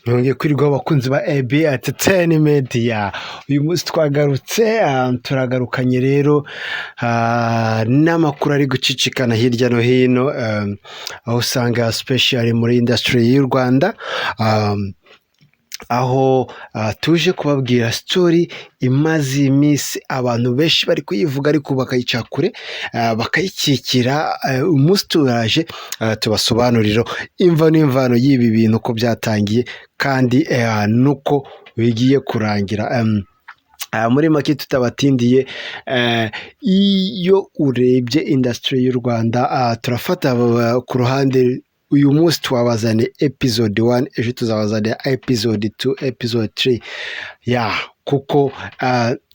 Mwongeye kwirirwa, abakunzi ba AB Entertainment. Ya uyu munsi twagarutse, turagarukanye rero n'amakuru ari gucicikana hirya no hino, aho usanga special muri industry y'u Rwanda, aho tuje kubabwira story imaze iminsi abantu benshi bari kuyivuga ariko bakayica kure, bakayikikira. Umunsi turaje tubasobanurira imva n'imvano y'ibi bintu, uko byatangiye kandi nuko bigiye kurangira. Muri make tutabatindiye, iyo urebye industry y'u Rwanda, turafata ku ruhande. Uyu munsi twabazaniye episode 1, ejo tuzabazanira episode 2, episode 3 ya kuko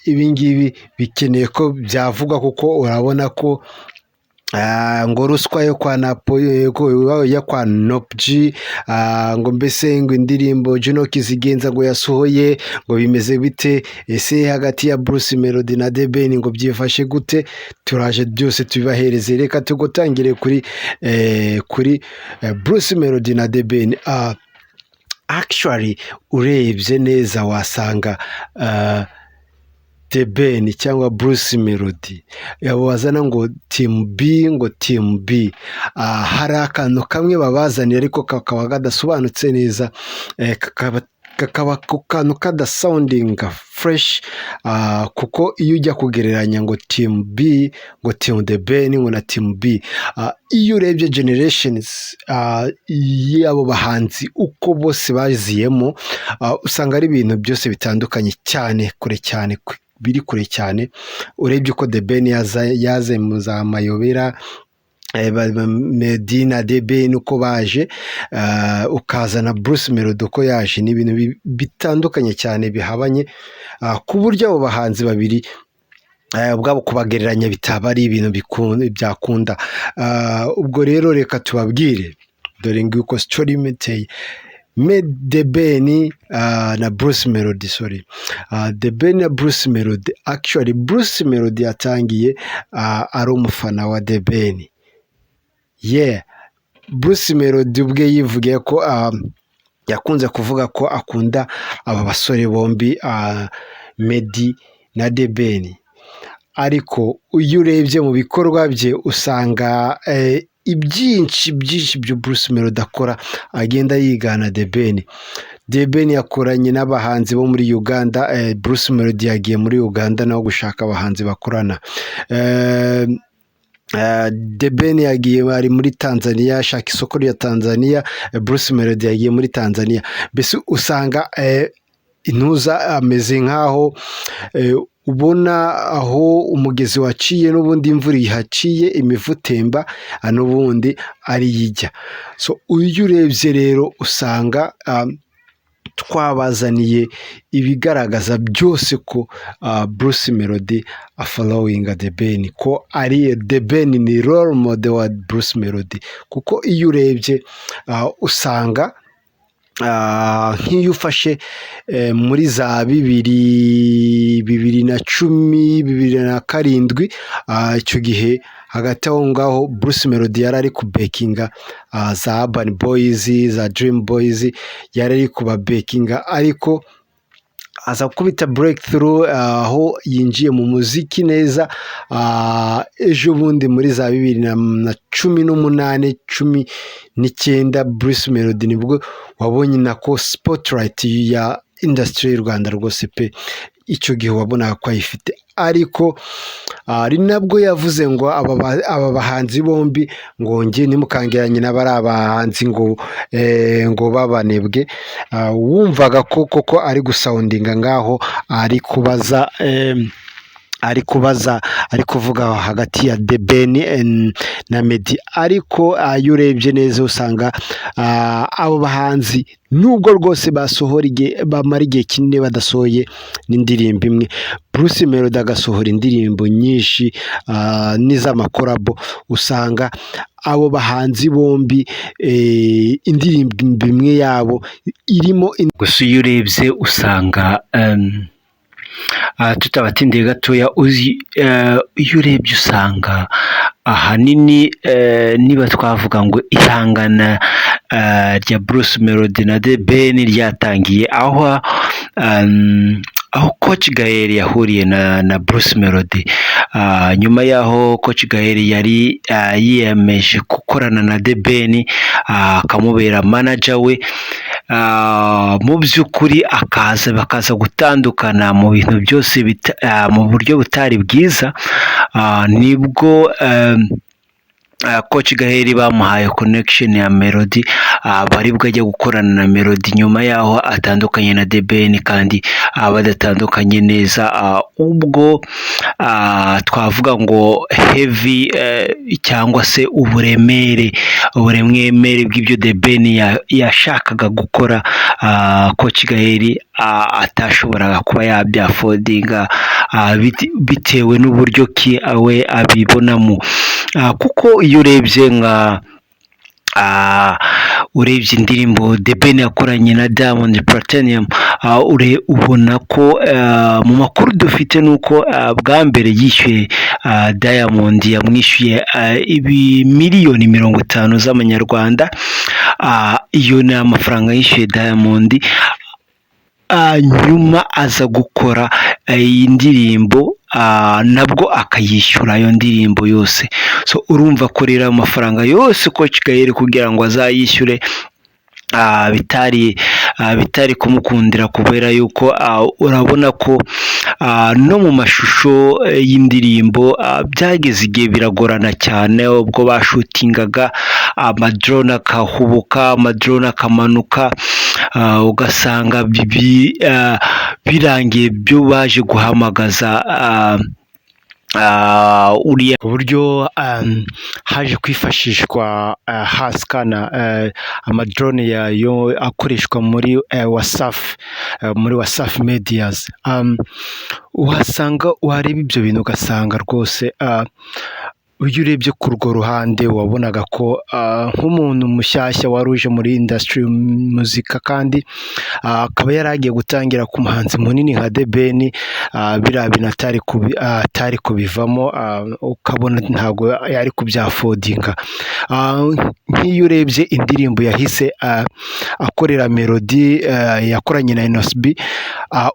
ibi ngibi bikeneye ko byavugwa, kuko urabona ko ngo ruswa yo kwa Napo, yo kwa Nopji, ngo mbese ngo indirimbo Juno Kizigenza ngo yasohoye ngo bimeze bite? Ese hagati ya Bruce Melody na The Ben ngo byifashe gute? Turaje byose tubibahereze. Reka tugutangire kuri Bruce Melody na The Ben. Actually urebye neza wasanga The Ben cyangwa Bruce Melody bazana ngo Team B, ngo Team B, hari akantu kamwe babazaniye ariko kakaba kadasobanutse neza, kakaba ako kantu kadasoundinga fresh, kuko iyo ujya kugereranya ngo Team B, ngo Team The Ben, ngo na Team B, iyo urebye generations y'abo bahanzi uko bose baziyemo, usanga ari ibintu byose bitandukanye cyane, kure cyane, biri kure cyane. Urebye uko The Ben yaze mu za Mayobera, Meddy na The Ben uko baje, ukazana Bruce Melody uko yaje, ni ibintu bitandukanye cyane, bihabanye, ku buryo abo bahanzi babiri ubwabo kubagereranya bitaba ari ibintu byakunda. Ubwo rero reka tubabwire, dore nguko story imeteye. The Ben na Bruce Melody, sorry, The Ben na Bruce Melody. Actually Bruce Melody yatangiye ari umufana wa The Ben. Yeah, Bruce Melody ubwe yivugiye ko yakunze kuvuga ko akunda aba basore bombi, Meddy na The Ben, ariko iyo urebye mu bikorwa bye usanga ibyinshi byinshi byo Bruce Melody akora agenda yigana The Ben. The Ben yakoranye n'abahanzi bo muri Uganda, Bruce Melody yagiye muri Uganda naho gushaka abahanzi bakorana. The Ben yagiye, ari muri Tanzania ashaka isoko rya Tanzania, Bruce Melody yagiye muri Tanzania. Mbese usanga intuza ameze nk'aho ubona aho umugezi waciye n'ubundi imvura ihaciye imivu itemba n'ubundi ari ijya. So iyo urebye rero usanga twabazaniye ibigaragaza byose ko Bruce Melody afollowinga The Ben, ko ari The Ben ni role model wa Bruce Melody, kuko iyo urebye usanga nk'iyo ufashe muri za bibiri, 2010, 2007, icyo gihe hagati aho ngaho Bruce Melody yari ari kubackinga za Urban Boys, za Dream Boys, yari ari kubabackinga, ariko aza gukubita breakthrough aho yinjiye mu muziki neza ejo bundi muri za 2018, 19. Bruce Melody nibwo wabonye nako spotlight ya industry y'u Rwanda rwose pe. Icyo gihe wabonaga ko ayifite, ariko ari nabwo yavuze ngo aba bahanzi bombi ngo njye ntimukangeranye n'abari abahanzi ngo babanebwe. Wumvaga ko koko ari gusoundinga ngaho ari kubaza, ari kuvuga hagati ya The Ben na Meddy, ariko iyo urebye neza usanga abo bahanzi nubwo rwose basohora igihe, bamara igihe kinini badasohoye n'indirimbo imwe, Bruce Melody agasohora indirimbo nyinshi n'iz'amacollabo, usanga abo bahanzi bombi indirimbo imwe yabo irimo. Gusa iyo urebye usanga Tutabatindiye gatoya, uzi, iyo urebye usanga ahanini, niba twavuga ngo ihangana rya Bruce Melody na The Ben ryatangiye aho Coach Gael yahuriye na Bruce Melody, nyuma y'aho Coach Gael yari yiyemeje gukorana na The Ben, akamubera manager we, mu by'ukuri akaza bakaza gutandukana mu bintu byose mu buryo butari bwiza, nibwo Coach Gael bamuhaye connection ya Melody, bari bwajya gukorana na Melody nyuma yaho atandukanye na The Ben, kandi badatandukanye neza, ubwo twavuga ngo heavy cyangwa se uburemere bw'ibyo The Ben yashakaga gukora, Coach Gael atashoboraga kuba yabyaffordinga bitewe n'uburyo ki we abibonamo, kuko iyo urebye nka urebye indirimbo The Ben yakoranye na Diamond Platnumz, ubona ko mu makuru dufite ni uko bwa mbere yishyuye Diamond, yamwishyuye ibi miliyoni 50 z'amanyarwanda. Iyo ni amafaranga yishyuye Diamond, nyuma aza gukora iyi ndirimbo, nabwo akayishyura iyo ndirimbo yose. So urumva ko rero ayo mafaranga yose Coach Gael kugira ngo azayishyure bitari kumukundira, kubera yuko urabona ko no mu mashusho y'indirimbo byageze igihe biragorana cyane, ubwo bashootingaga amadrone akahubuka, amadrone akamanuka, ugasanga birangiye byo baje guhamagaza uriya uburyo haje kwifashishwa hasikana amadrone yayo akoreshwa muri Wasafi, muri Wasafi Medias. Uhasanga wareba ibyo bintu ugasanga rwose iyo urebye ku urwo ruhande wabonaga ko nk'umuntu mushyashya wari uje muri industry muzika, kandi akaba yari agiye gutangira ku muhanzi munini nka The Ben, biriya bintu atari kubivamo, ukabona ntabwo yari kubyaffordinga. Nk'iyo urebye indirimbo yahise akorera Melody yakoranye na Innoss'B,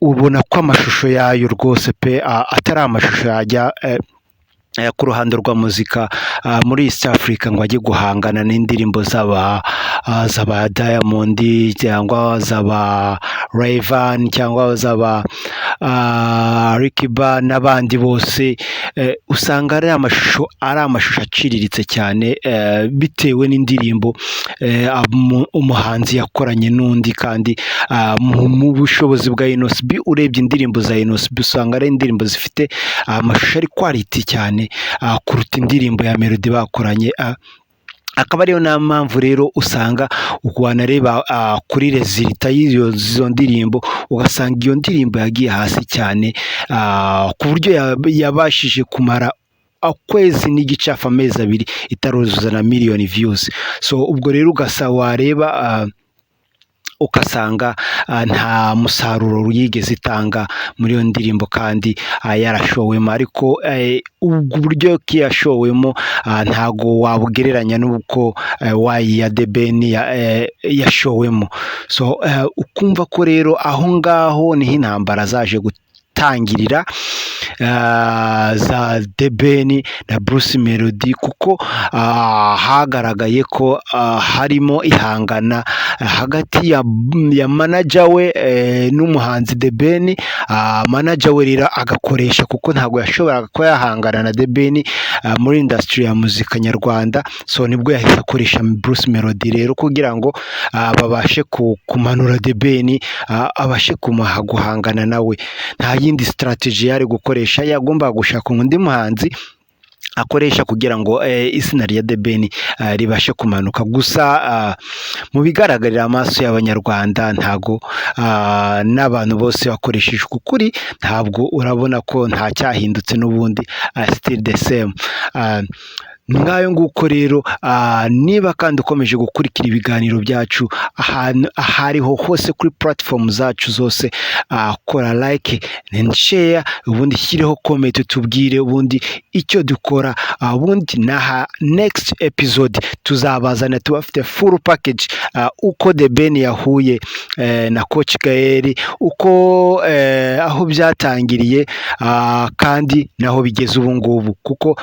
ubona ko amashusho yayo rwose pe atari amashusho yajya ku ruhando rwa muzika muri East Africa ngo ajye guhangana n'indirimbo z'aba Diamond cyangwa z'aba Rayvanny cyangwa z'aba Alikiba n'abandi bose. Usanga ari amashusho aciriritse cyane bitewe n'indirimbo umuhanzi yakoranye n'undi, kandi mu bushobozi bwa Innoss'B, urebye indirimbo za Innoss'B usanga ari indirimbo zifite amashusho ari quality cyane kuruta indirimbo ya Melody bakoranye. Akaba ariyo nta mpamvu rero usanga wanareba kuri result y'izo ndirimbo, ugasanga iyo ndirimbo yagiye hasi cyane, ku buryo yabashije kumara ukwezi n'igice, hafi amezi 2, itaruzuza na miliyoni views. So ubwo rero ugasa wareba ugasanga nta musaruro yigeze itanga muri iyo ndirimbo kandi yarashowemo, ariko ubwo buryo ki yashowemo ntago wabugereranya n'uko wayi ya The Ben yashowemo. So ukumva ko rero aho ngaho niho intambara zaje gutangirira za The Ben na Bruce Melody, kuko hagaragaye ko harimo ihangana hagati ya manager we n'umuhanzi The Ben. Manager we rero agakoresha, kuko ntabwo yashoboraga kuba yahangana na The Ben muri industry ya muzika nyarwanda, so nibwo yahise akoresha Bruce Melody rero kugira ngo babashe kumanura The Ben, abashe guhangana nawe. Nta yindi strategy yari gukoresha, yagombaga gushaka undi muhanzi akoresha kugira ngo izina rya The Ben ribashe kumanuka. Gusa mu bigaragarira amaso y'Abanyarwanda, ntago n'abantu bose bakoresheje ukuri, ntabwo urabona ko nta cyahindutse n'ubundi, still the same. Ngayo nguko rero. Niba kandi ukomeje gukurikira ibiganiro byacu ahantu ahariho hose kuri platform zacu zose, kora like and share, ubundi shyireho comment, tubwire ubundi icyo dukora. Ubundi naha next episode tuzabazana tubafite full package, uko The Ben yahuye na Coach Gael, uko aho byatangiriye, kandi naho bigeze ubu ngubu, kuko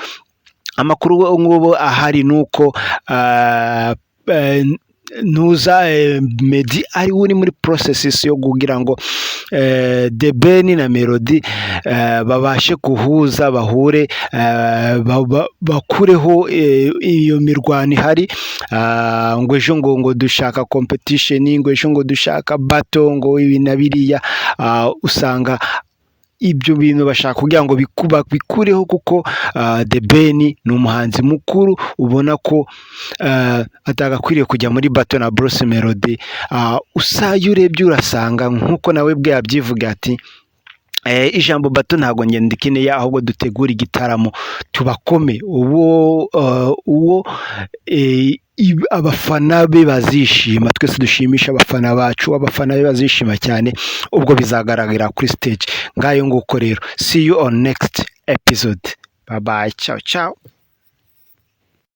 amakuru ubu ngubu ahari ni uko ntuza Meddy ari we uri muri processes yo kugira ngo The Ben na Melody babashe guhuza, bahure, bakureho iyo mirwano ihari, ngo ejo ngo dushaka competition, ngo ejo ngo dushaka battle, ngo ibi na biriya. Usanga ibyo bintu bashaka kugira ngo bikureho, kuko The Ben ni umuhanzi mukuru, ubona ko atagakwiriye kujya muri battle na Bruce Melody. Usa iyo urebye urasanga nk'uko nawe bwe yabyivuga ati: "Ijambo battle ntabwo ngenda ndikeneye, ahubwo dutegure igitaramo tubakome, uwo abafana be bazishima, twese dushimisha abafana bacu, abafana be bazishima cyane." Ubwo bizagaragarira kuri stage. Ngayo nguko rero, see you on next episode. Bye bye, ciao ciao.